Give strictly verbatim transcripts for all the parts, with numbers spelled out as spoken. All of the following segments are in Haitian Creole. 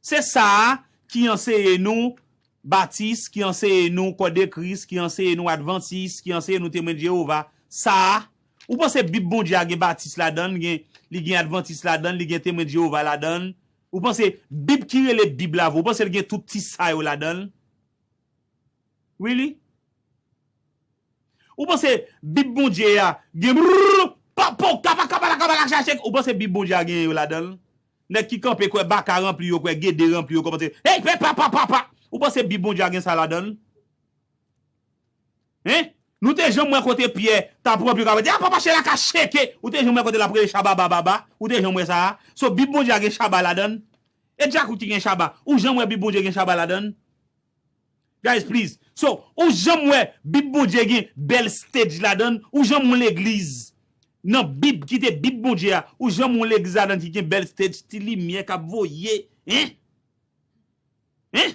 Se sa a ki anseye nou batis, ki anseye nou kò de Kris, ki anseye nou advantis, ki anseye nou temwen de Jewova. Sa a, ou panse Bib Bondye a gen batis ladan l, gen, li gen advantis ladan l, li gen temwen de Jewova ladan l? Ou panse Bib ki rele Bib la vre, ou panse l gen tout ti sa yo ladan l? Really? Ou panse Bib Bondye a gen brrr, pa, po, kapa, kapa, la, kapa, la, chache, ou panse Bib Bondye a gen yo ladan l? Nèg ki kanpe kwè baka ranpli yo, kwè gede ranpli yo, kòmanse, hey, pe, pa, pa, pa, pa. Ou panse Bib Bondye a gen sa ladan l? Hein? Nou te janm wè kote Pyè t ap ranpli yo, kòmanse, a, papa, chè la ka shake. Ou te janm wè kote l ap rele chaba, ba, ba, ba? Ou te janm wè sa a? So, Bib Bondye a gen chaba ladan l? E djakout ki gen chaba. Ou janm wè Bib Bondye gen chaba ladan l? Guys, please. So, ou janm wè Bib Bondye gen bèl stage ladan l? Ou janm wè legliz nan Bib ki te Bib Bondye a? Ou janm wè legliz ladan ki gen bèl stage, ti limyè k ap voye? Hein? Hein?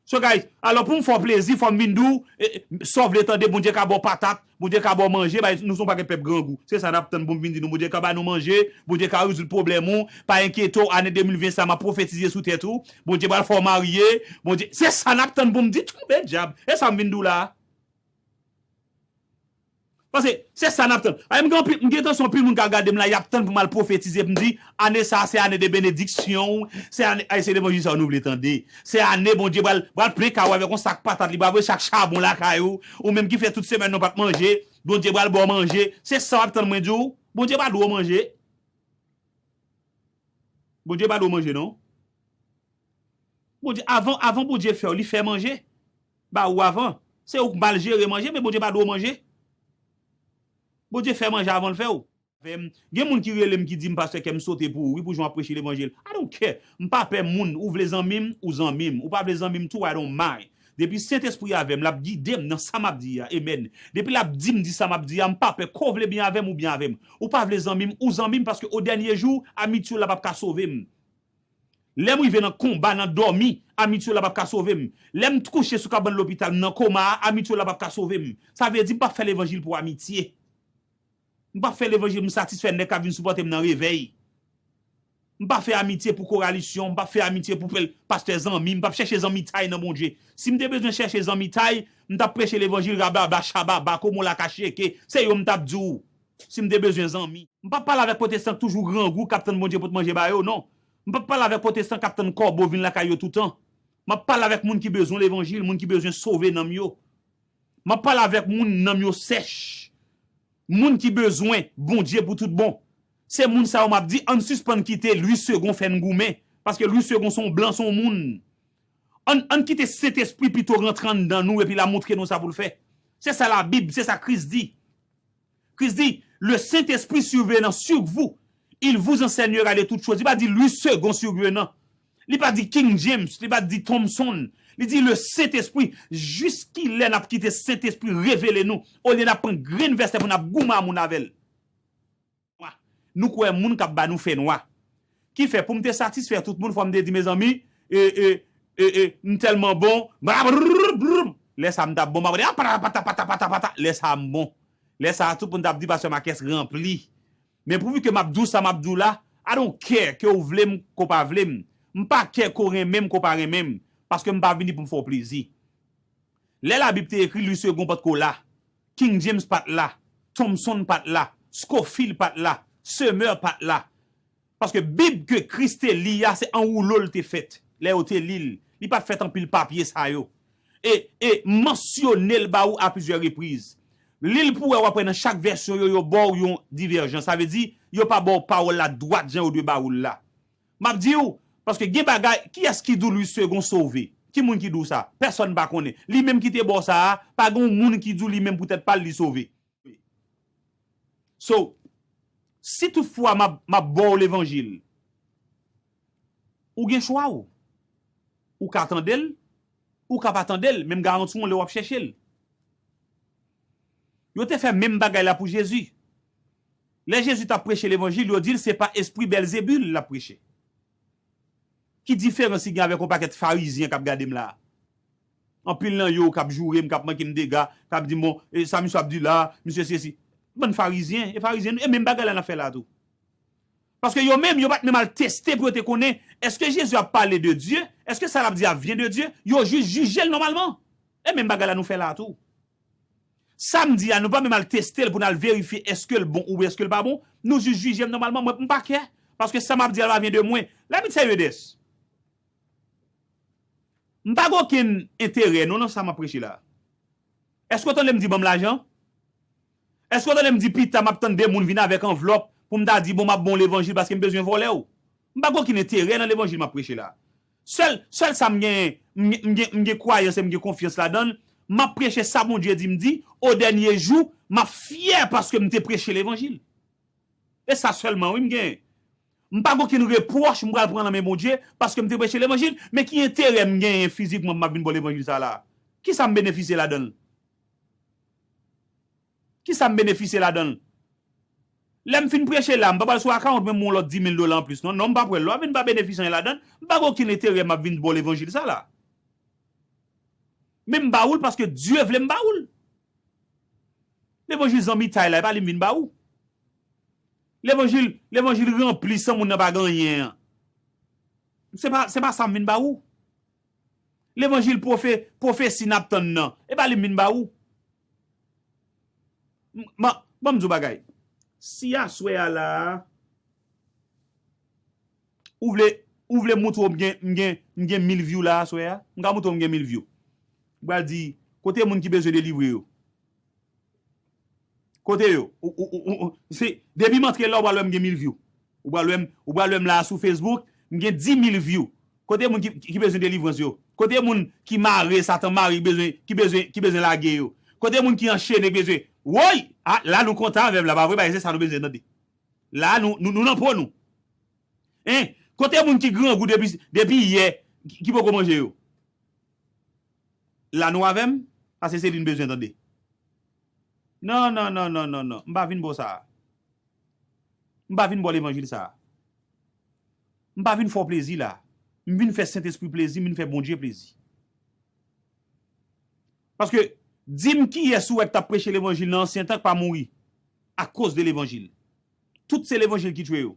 So, guys, alò pou m fè w plezi, fò m vin di w, eh, eh, sa w vle tande, Bondye ka ba w patat, Bondye ka ba w manje, bay, nou se yon pakèt pèp grangou. Se sa n ap tann pou m vin di nou, Bondye ka ba nou manje, Bondye ka rezoud pwoblèm ou, pa enkyete w, ane de mil ven sa, m ap pwofetize sou tèt ou, Bondye pral fè w marye, Bondye, se sa n ap tann pou m di, tonbe dyab, e sa m vin di w la a? Paske se sa n ap tann. Ay, m gen anpil, m gen tansyon anpil moun k ap gade m la, y ap tann pou m al pwofetize, pou m di, ane sa a, se ane de benediksyon, se ane, ay, se levanjil sa a nou vle tande. Se ane Bondye pral, pral plen kay ou avèk yon sak patat, li pral voye sak chabon lakay ou, ou menm ki fè tout semèn ou pa t manje, Bondye pral ba w manje. Se sa w ap tann mwen di w? Bondye pa dwe w manje. Bondye pa dwe w manje, non. Bondye, avan, avan Bondye fè w, li fè manje ba ou avan. Se ou k mal jere manje, men Bondye pa dwe w manje. Bondye fè manje avan l fè w. Avè m. Gen moun ki rele m ki di m, pastè, kè m sote pou ou, wi, pou jan w ap preche levanjil. I don't care. M pa pè moun. Ou vle zanmi m, ou zanmi m. Ou pa vle zanmi m tou, I don't mind. Depi Sentespri avè m, l ap gide m nan sa m ap di a. Amen. Depi l ap di m di sa m ap di a, m pa pè. Kè w vle byen avè m, ou byen avè m. Ou pa vle zanmi m, ou zanmi m, paske o dènye jou, amitye w la p ap ka sove m. Lè m rive nan konba, nan dòmi, amitye w la p ap ka sove m. Lè m kouche sou kabann lopital, m nan koma a, amitye w la p ap ka sove m. Sa vle di m p ap fè levanjil pou amitye. M p ap fè levanjil pou m satisfè nèg k ap vin sipòte m nan revèy. M p ap fè amitye pou koralisyon, m p ap fè amitye pou pastè zanmi, m p ap chèche zanmitay nan Bondye. Si m te bezwen chèche zanmitay, m t ap preche levanjil rablabla, chababa, komo la ka shake, se yo m t ap di w. Si m te bezwen zanmi. M p ap pale avèk pwotestan k toujou grangou, k ap tann Bondye pot manje ba yo, non. M p ap pale avèk pwotestan k ap tann kòbo vin lakay yo toutan. M ap pale avèk moun ki bezwen levanjil, moun ki bezwen sove nanm yo. M ap pale avèk moun nanm yo sèch. Moun ki bezwen Bondye pou tout bon. Se moun sa yo m ap di, ann sispann kite Louis Segond fè n goumen. Paske Louis Segond se yon blan, se yon moun. Ann, ann kite Sentespri pito rantre anndan nou epi l a montre nou sa pou l fè. Se sa Labib, se sa Kris di. Kris di, le Saint-Esprit survenant sur vous, il vous enseignera de toutes choses. Li pa di Louis Segond survenant. Li pa di King James, li pa di Thompson. Li di le Saint-Esprit. Jiskilè n ap kite Sentespri revele nou, olye n ap pran grenn vèsè pou n ap goumen a moun avè l? Nou kwè moun k ap ba nou fènwa. Kifè, pou m te satisfè tout moun, fò m te di, mezanmi, e, e, e, e, m tèlman bon, bra, brr, brr. Lè sa a m t ap bon, m ap di, a, pata, pata, pata, pata, pata. Lè sa a m bon. Lè sa a, tout moun t ap di, pastè Marques ranpli. Men pouvi ke m ap di w sa m ap di w la, I don't care ke w vle m, ke w pa vle m. M pa care ke w renmen m, ke w pa renmen m. Paske m pa vini pou m fè w plezi. Lè Labib te ekri, Louis Segond pa t ko la, King James pa t la, Thompson pa t la, Scofield pa t la, Semeur pa t la. Paske Bib ke Kris te li a, se an woulo l te fèt. Lè yo te li l, li pa t fèt anpil papye sa yo. E, e mansyone l ba ou a plizyè repriz. Li l pou wè, w ap wè nan chak vèsyon yo, yo ba w yon divèjans. Sa vle di, yo pa ba w pawòl la dwat jan yo dwe ba ou l la. M ap di w, paske gen bagay, kiyès ki di w Louis Segond sove? Ki moun ki di w sa? Pèsonn pa konnen. Li menm ki te ba w sa a, pa gen yon moun ki di w li menm poutèt pa l li sove. So, si toutfwa m ap, m ap ba w levanjil, ou gen chwa w. Ou ka tande l, ou ka pa tande l, men m garanti w yon lè w ap chèche l. Yo te fè menm bagay la pou Jezi. Lè Jezi t ap preche levanjil, yo di l se pa espri Bèlzebul l ap preche. Ki diferans li gen avèk yon pakèt farizyen k ap gade m la a? Anpil nan yo k ap joure m, k ap manke m dega, k ap di m, bon, e sa misye ap di la, misye sesi. Bann farizyen, e farizyen, e menm bagay la n ap fè la tou. Paske yo menm, yo pa t menm al teste pou yo te konnen Èske Jezi ap pale de Dye? Èske sa l ap di a vyen de Dye? Yo jis jije l nòmalman. E menm bagay la nou fè la tou. Sa m di a, nou pa menm al teste l pou n al verifye èske l bon oubyen èske l pa bon. Nou jis jije m nòmalman, mwen m pa kè. Paske sa m ap di a pa vyen de mwen. Let me tell you this. M pa gen okenn enterè non nan sa m ap preche la. Èske w tande m di ban m lajan? Èske w tande m di pita m ap tann de moun vin avèk anvlòp pou m ta di bon m ap ba w levanjil paske m bezwen vòlè w? M pa gen okenn enterè nan levanjil m ap preche la. Sèl, sèl sa m gen, m gen, m gen, m gen kwayans e m gen konfyans ladan l, m ap preche sa Bondye di m di, o dènye jou, m ap fyè paske m te preche levanjil. E sa sèlman wi m genyen. M pa gen okenn repwòch m pral pran nan men Bondye paske m te preche levanjil, men ki enterè m genyen fizikman pou m ap vin ba w levanjil sa la? Kisa m benefisye ladan l? Kisa m benefisye ladan l? Lè m fin preche la, m pa pral sou akawont mwen m yon lòt dis mil dola anplis non. Non, m pa pral. Lò vin pa benefisye anyen ladan l, m pa gen okenn enterè m ap vin ba w levanjil sa la. Men m ba ou l paske Dye vle m ba ou l. Levanjil zanmitay la, e pa li m vin ba ou. Levanjil, levanjil ranpli san moun nan pa gen anyen an. Se pa, se pa sa m vin ba ou. Levanjil pwofe-, pwofesi n ap tann nan, e pa li m vin ba ou. M, ban, ban m di w bagay. Si aswè a la a, ou vle, ou vle moutre w m gen, m gen, m gen mil view la aswè a, m ka moutre w m gen mil view. M pral di, kote moun ki bezwen delivre yo? Kote yo? Ou, ou, ou, ou, ou, se, depi m antre la, ou pral wè m gen mil view. Ou pral wè m, ou pral wè m la sou Facebook, m gen dis mil view. Kote moun ki, ki bezwen delivrans yo? Kote moun ki mare, Satan mare, ki bezwen, ki bezwen, ki bezwen lage yo? Kote moun ki anchene, ki bezwen, woy! A, la nou kontan avè m la, pa vre? Bagay se sa nou bezwen tande. La nou, nou, nou nan po nou. Hein? Kote moun ki grangou depi, depi yè, ki, ki poko manje yo? La nou avè m, paske se li n bezwen tande. Non, non, non, non, non, non. M pa vin ba w sa a. M pa vin ba w levanjil sa a. M pa vin fè w plezi la. M vin fè Sentespri plezi, m vin fè Bondye plezi. Paske, di m kiyès ou wè k t ap preche levanjil nan ansyen tan k pa mouri akoz de levanjil. Tout se levanjil ki tchwe yo.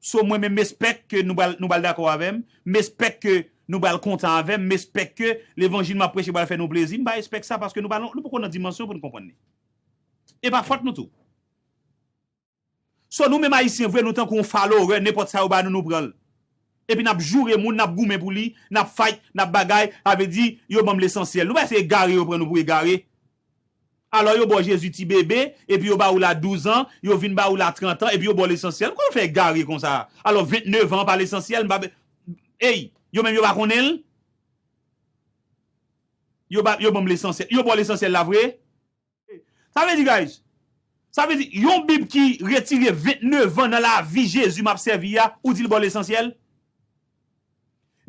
So, mwen menm, m espèk ke nou pral, nou pral dakò avè m. M espèk ke nou pral kontan avè m. M espèk ke levanjil m ap preche pral fè nou plezi. M pa espèk sa paske nou pa, nou poko nan dimansyon pou n konprann li. E pa fòt nou tou. So, nou menm Ayisyen vre, nou tankou yon falowè, nenpòt sa yo ba nou, nou pran l. Epi n ap joure moun, n ap goumen pou li, n ap fight, n ap bagay, sa vle di, yo ban m lesansyèl. Nou pa se egare yo pran nou pou egare. Alò, yo ba w Jezi ti bebe, epi yo ba ou l a douz an, yo vin ba ou l a trant an, epi yo ba w lesansyèl. Kòman w fè egare konsa? Alò, vennnev an pa lesansyèl, m pa be-, ey, yo menm yo pa konnen l? Yo ba, yo ban m lesansyèl. Yo ba w lesansyèl la vre? Sa vle di, guys, sa vle di, yon Bib ki retire vennnev an nan lavi Jezi m ap sèvi a, ou di l ba w lesansyèl?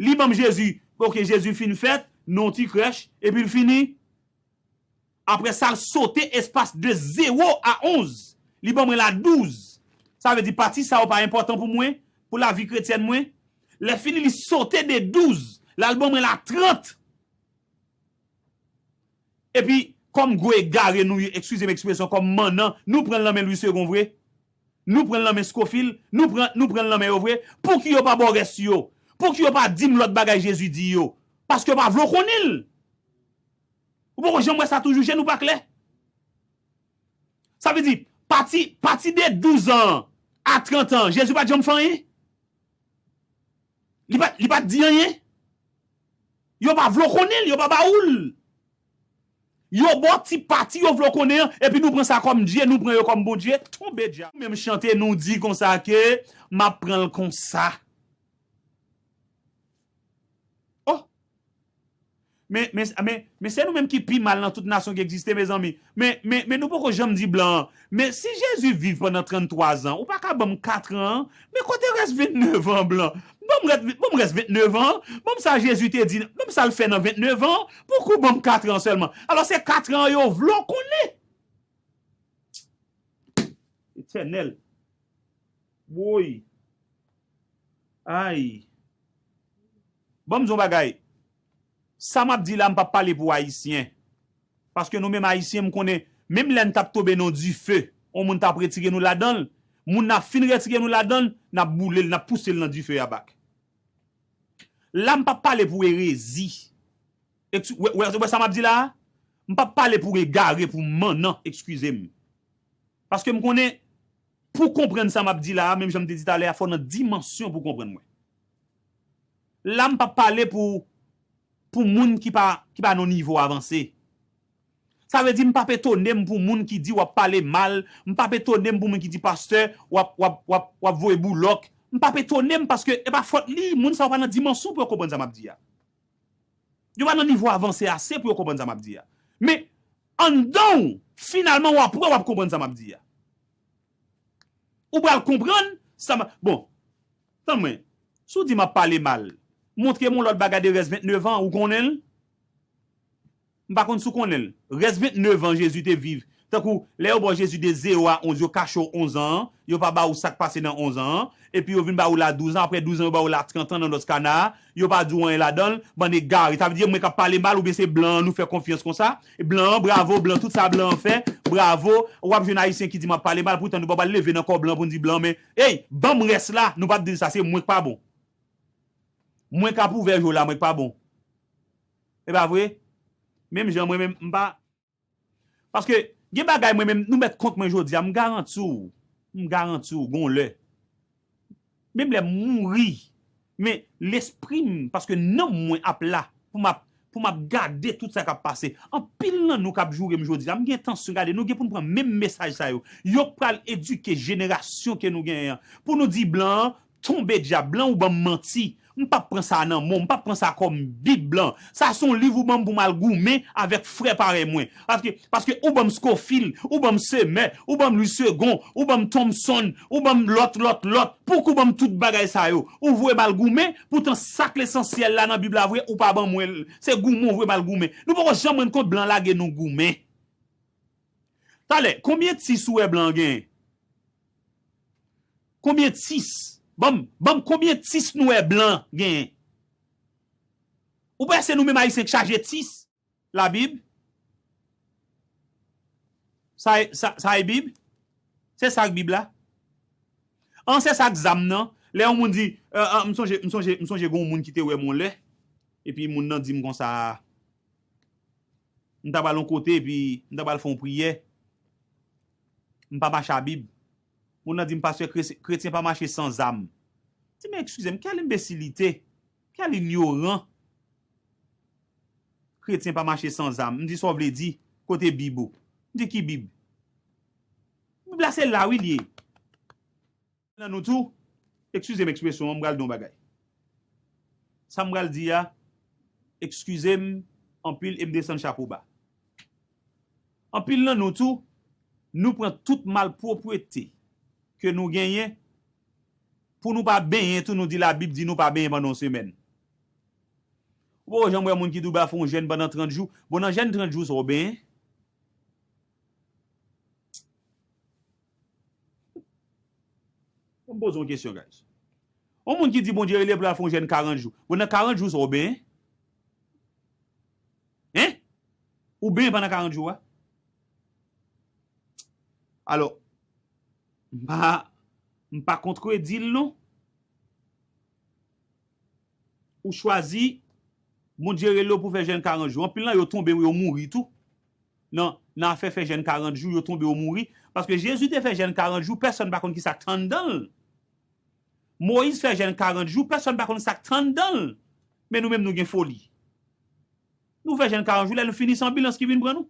Li ban m Jezi, ok, Jezi fin fèt, nan yon ti krèch, epi l fini. Apre sa, l sote espas de zewo a onz. Li ban mwen l a douz. Sa vle di, pati sa yo pa enpòtan pou mwen, pou lavi kretyèn mwen. Lè fini, li sote de douz. L al ban mwen l a trant. Epi, kòm gwo egare nou ye, eskize m ekspresyon, kòm mannan, nou pran l nan men Louis Segond vre. Nou pran l nan men Scofield, nou pran, nou pran l nan men yo vre. Pouki yo pa ba w rès yo? Pouki yo pa di m lòt bagay Jezi di yo? Paske yo pa vle w konnen l. Ou poko janm wè sa toujou, je nou pa klè? Sa vle di, pati, pati de douz an a trant an, Jezi pa t janm fè anyen? Li pa, li pa t di anyen? Yo pa vle w konnen l, yo pa ba ou l. Yo ba w ti pati yo vle w konnen an, epi nou pran sa kòm Dye, nou pran yo kòm Bondye, tonbe djab. Nou menm chante, nou di konsa ke m ap pran l konsa. Oh! Men, men, men, men se nou menm ki pi mal nan tout nasyon ki egziste, mezanmi. Men, men, men nou poko janm di blan an, men si Jezi viv pandan tranntwa zan, ou pa ka ban m kat an? Men kote rès vennnev an, blan? Ban m rès, ban m rès vennnev an. Ban m sa Jezi te di, ban m sa l fè nan vennnev an. Pouki w ban m kat an sèlman? Alò, se kat an yo vle w konnen. Etènèl. Woy. Ay. Ban m di w yon bagay. Sa m ap di la, m p ap pale pou Ayisyen. Paske nou menm Ayisyen, m konnen, menm lè n t ap tonbe nan dife, yon moun t ap retire nou ladan l, Moun nan ap fin retire nou ladan l, n ap boule l, n ap pouse l nan dife a bak. La, m p ap pale pou erezi. Eksi-, wè, wè, wè sa m ap di la a? M p ap pale pou egare, pou mannan, eskize m. Paske m konnen, pou konprann sa m ap di la a, menm jan m te di talè a, fò w nan dimansyon pou w konprann mwen. La, m p ap pale pou, pou moun ki pa, ki pa nan nivo avanse. Sa vle di, m p ap etone m pou moun ki di w ap pale mal, m p ap etone m pou moun ki di pastè, w ap, w ap, w ap, w ap voye boulòk. M p ap etone m paske e pa fòt li, moun sa yo pa nan dimansyon pou yo konprann sa m ap di a. Yo pa nan nivo avanse ase pou yo konprann sa m ap di a. Men, anndan w, finalman, w ap wè, w ap konprann sa m ap di a. Ou pral konprann sa m ap, bon, tann mwen, si w di m ap pale mal, montre m yon lòt bagay de rès vennnev an, ou konnen l? M pa konn si w konnen l. Rès vennnev an Jezi te viv. Tankou, lè yo ba w Jezi de zewo a onz, yo kache w onz an an, yo pa ba ou sa k pase nan onz an an, epi yo vin ba ou la douz an, apre douz an, yo ba ou la trant an nan North Carolina a, yo pa di w anyen ladan l, bann egare. Sa vle di, e mwen k ap pale mal, oubyen se blan an nou fè konfyans konsa? E blan an, bravo, blan, tout sa blan an fè, bravo. W ap jwenn Ayisyen ki di m ap pale mal, poutan nou pa pral leve nan kò blan pou n di blan, men, ey, ban m rès la, nou p ap di l sa, se mwen k pa bon. Mwen k ap ouvè je w la, mwen k pa bon. E pa vre? Menm jan mwen menm, m pa, paske gen bagay mwen menm, nou mèt kont mwen jodi a, m garanti w, m garanti w, gon lè. Menm lè m mouri, men lespri m, paske nanm mwen ap la, pou m ap, pou m ap gade tout sa k ap pase. Anpil nan nou k ap joure m jodi a, m gen entansyon gade, nou gen pou n pran menm mesaj sa yo. Yo k pral edike jenerasyon ke nou genyen an. Pou nou di blan an, tonbe dyab, blan ou ban m manti. M p ap pran sa nan men w, m p ap pran sa kòm bib blan. Sa se yon liv ou ban m pou m al goumen avèk frè parèy mwen. Paske, paske ou ban m Scofield, ou ban m Semè, ou ban m Louis Segond, ou ban m Thompson, ou ban m lòt, lòt, lòt. Pouki w ban m tout bagay sa yo? Ou voye m al goumen, poutan sa k lesansyèl la nan bib la vre, ou pa ban mwen l. Se goumen w voye m al goumen. Nou poko janm rann kont blan lage nou goumen. Talè, konbyen tis ou wè blan genyen? Konbyen tis? Ban m, ban m konbyen tis nou wè blan genyen? Ou panse nou menm Ayisyen k chaje tis? Labib? Sa, sa, sa e Bib? Se sa k Bib la? An, se sa k zam nan? Lè yon moun di, euh, euh, m sonje, m sonje, m sonje gen yon moun ki te wè m yon lè, epi moun nan di m konsa, m ta pral yon kote, epi m ta pral fè yon priyè. M pa mache a Bib. Moun nan di m, pastè, kre-, kretyen pa mache san zam. Di, men eskize m, kèl enbesilite, kèl inyoran. Kretyen pa mache san zam. M di, sa w vle di? Kote Bib ou? M di, ki Bib? Bib la se la wi l ye. Nan nou tou, eskize m ekspresyon an, m pral di yon bagay. Sa m pral di a, eskize m anpil e m desann chapo ba. Anpil nan nou tou, nou pran tout malpwopwete ke nou genyen, pou nou pa benyen tou, nou di Labib di nou pa benyen pandan yon semèn. Ou poko janm wè moun ki di w ba fè yon jèn pandan trant jou. Bon, nan jèn trant jou sa w benyen? Ban m poze yon kesyon, guys. Yon moun ki di Bondye rele pou l al fè yon jèn karant jou. Bon, nan karant jou sa w benyen? Hein? Ou benyen pandan karant jou a? Alò, m pa, m pa kontredi l non. Ou chwazi, Bondye rele w pou fè jèn karant jou. Anpil nan yo tonbe, yo mouri tou. Nan, nan afè fè jèn karant jou, yo tonbe, yo mouri. Paske Jezi te fè jèn karant jou, pèsonn pa konn ki sa k t anndan l. Moyiz fè jèn karant jou, pèsonn pa konn sa k t anndan l. Men nou menm nou gen foli. Nou fè jèn karant jou, lè nou fini, se anbilans ki vin pran nou.